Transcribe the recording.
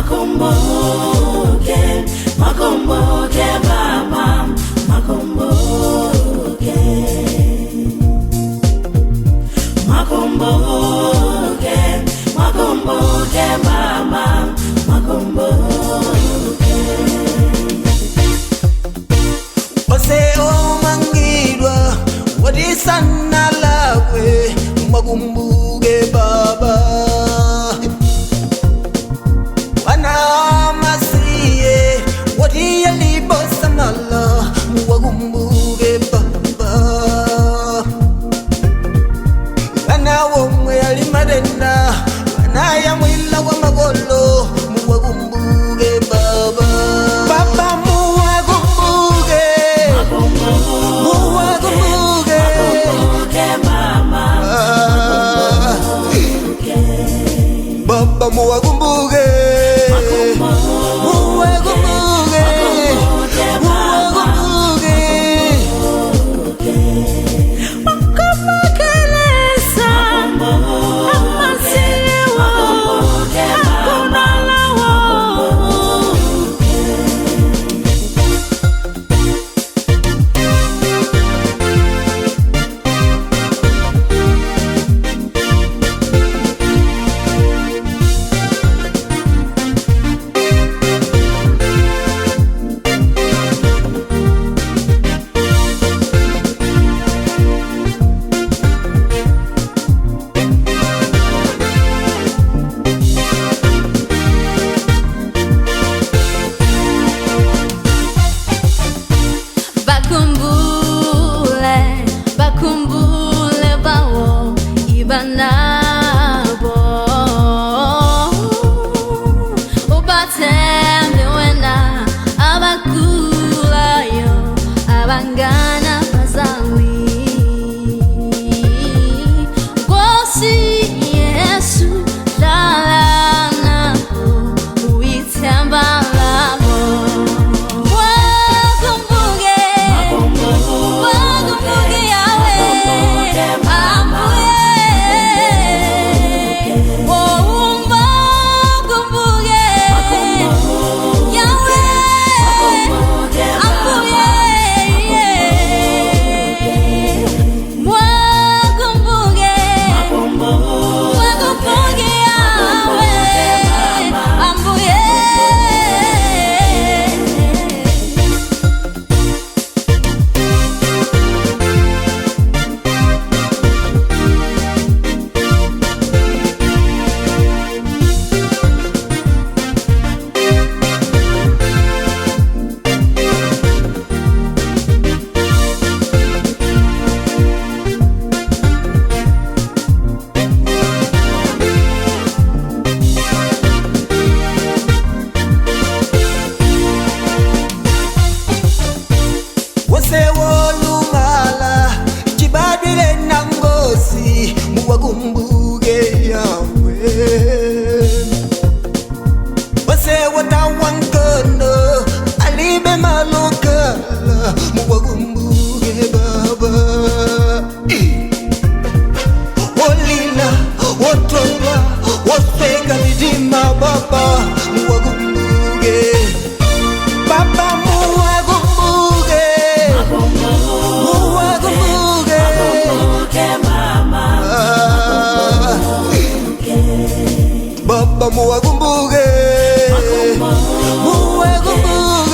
Makumbuke, makumbuke baba, makumbuke. Makumbuke, makumbuke baba, makumbuke. Ose omangidwa watisanalakwe makumbuke baba wana masiye watiyalibosamala wakumbuke baba ana womwe alimadenda anayamwila kwa makolo muwakumbuke baba baba muwakumbuke muwakumbuke Makumbuke baba, Ah, baba muwakumbuke muwakumbuke muwakumbuke. Kumakelesa amasiwo akunalawo. Bakumbule, bakumbule bawo ibanabo. Ubathembe wena abagulayo abangana bazawi. Nkosi Yesu hlala nabo uyithemba labo. Wakumbuke, wakumbuke Yahweh, ambuye. Oh, wakumbuke Yahweh, ambuye. Wakumbuke, wakumbuke Yahweh, ambuye. Wose wolumala chibadwile na ngozi muwakumbuke yawe wose wotawankono alibe malokala muwakumbuke baba wolila wotoba wosweka mitima baba muwakumbuke baba muwakumbuke muwakumbuke makumbuke baba, Ah, baba muwakumbuke muwakumbuke.